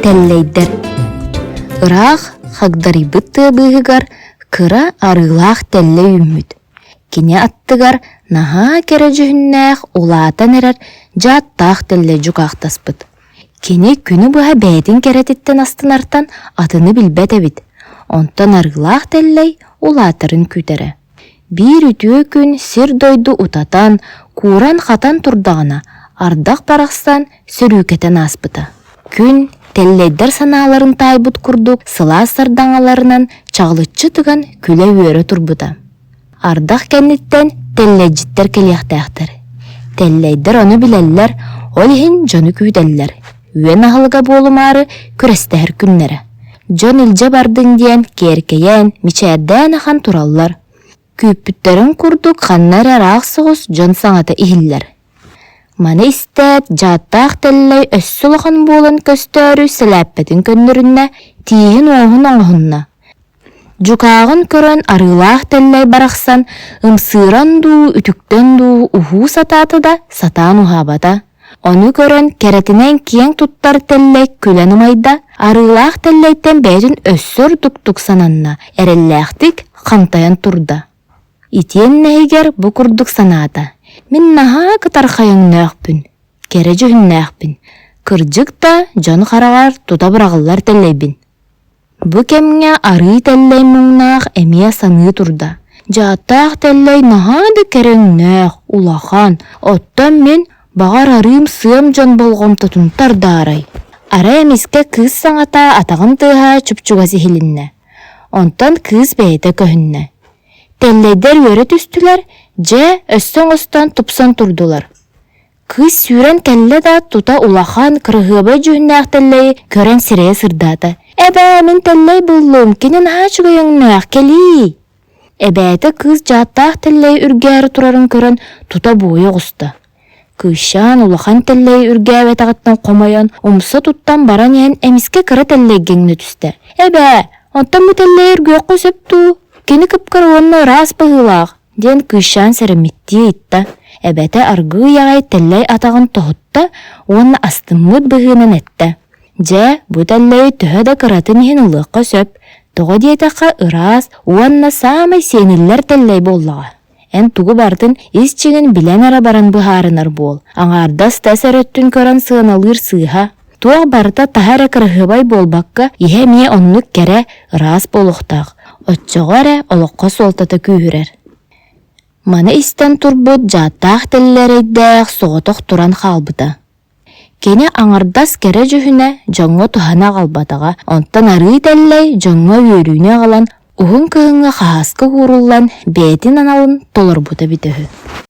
Тэллэйдэр Ыраах хагдарыйбыт тыа быыһыгар кыра арыылаах тэллэй үүммүт. Кини аттыгар наһаа кэрэ дьүһүннээх улаатан эрэр дьааттаах тэллэй дьукаахтаспыт. Кини күнү быһа бэйэтин кэрэтиттэн астынартан атыны билбэт эбит, онтон арыылаах тэллэй улаатарын күүтэрэ. Биир үтүө күн сир-дойду утатан, кууран-хатан турдаҕына, ардах барахсан сөрүүкэтэн ааспыта. Күн, тэллэйдэр санааларын таайбыт курдук сылаас сардаҥаларынан чаҕылыччы тыган күлэ-үөрэ турбута. Ардах кэнниттэн тэллэйдьиттэр кэлиэхтээхтэр. Тэллэйдэр ону билэллэр, ол иһин дьону күүтэллэр. Үөн аһылыга буолумаары күрэстэһэр күннэрэ. Дьон илдьэ бардын диэн киэркэйэн, мичээрдээн ахан тураллар. Күүппүттэрин курдук ханна эрэ ыраах соҕус дьон саҥата иһиллэр. Маны истээт, дьааттаах тэллэй өссө улахан буолан көстөөрү сэлээппэтин көннөрүннэ, тииһин-уоһун оҥоһунна. Дьукааҕын көрөн арыылаах тэллэй барахсан ымсыыран дуу, үтүктэн дуу уһуу сатаата да, сатаан уһаабата. Ону көрөн кэрэтинэн киэҥ туттар тэллэй күлэн ымайда, арыылаах тэллэйтэн бэйэтин өссө ордуктук сананна, эрэллээхтик хантайан турда. Итиэннэ иһигэр бу курдук санаата: «Мин наһаа кытархай өҥнөөхпүн, кэрэ дьүһүннээхпин, кырдьык да, дьон хараҕар тута быраҕыллар тэллэйбин». Бу кэмҥэ арыы тэллэй муҥнаах эмиэ саныы турда: «Дьааттаах тэллэй наһаа да кэрэ өҥнөөх, улахан, оттон мин, баҕар, арыым-сыам дьон болҕомтотун тардаарай?» Арай эмискэ кыыс саҥата атаҕын тыаһа чуп-чугас иһилиннэ. Онтон кыыс бэйэтэ көһүннэ. Тэллэйдэр үөрэ түстүлэр, дьэ, өссө оҥостон тупсан турдулар. Кыыс сүүрэн кэллэ да, тута улахан, кыраһыабай дьүһүннээх тэллэйи көрөн сирэйэ сырдаата. «Эбээ, мин тэллэй буллум, кини наһаа үчүгэй өҥнөөх, кэлиий!» Эбээтэ кыыс дьааттаах тэллэйи үргээри турарын көрөн, тута буойа оҕуста. Кыысчаан улахан тэллэйи үргээбэтэҕиттэн хомойон, умса туттан баран иһэн эмискэ кыра тэллэйгэ иҥнэ түстэ. «Эбээ, оттон бу тэллэйи үргүөххэ сөп дуу? Кини кып-кыра уонна ыраас быһыылаах» диэн кыысчаан сэрэммиттии ыйытта. Эбэтэ аргыый аҕай тэллэй атаҕын тоһутта уонна астыммыт быһыынан эттэ: «Дьэ, бу тэллэйи төһө да кыратын иһин ылыахха сөп, тоҕо диэтэххэ ыраас уонна саамай сиэниллэр тэллэй буоллаҕа. Эн тугу барытын ис дьиҥин билэн эрэ баран быһаарынар буол, аҥаардас тас эрэ өттүн көрөн сыаналыыр сыыһа. Туох барыта таһа эрэ кыраһыабай буолбакка, иһэ эмиэ оннук кэрэ, ыраас буолуохтаах, оччоҕо эрэ олоххо суолтата күүһүрэр. Маны истэн турбут дьааттаах тэллэрэйдээх соҕотох туран хаалбыта. Кини аҥардас кэрэ дьүһүнэ дьоҥҥо туһаны аҕалбатаҕа, онтон арыы тэллэй дьоҥҥо үөрүүнү аҕалан, уһун кыһыҥҥы хаһааска ууруллан бэйэтин аналын толорбута эбитэ үһү.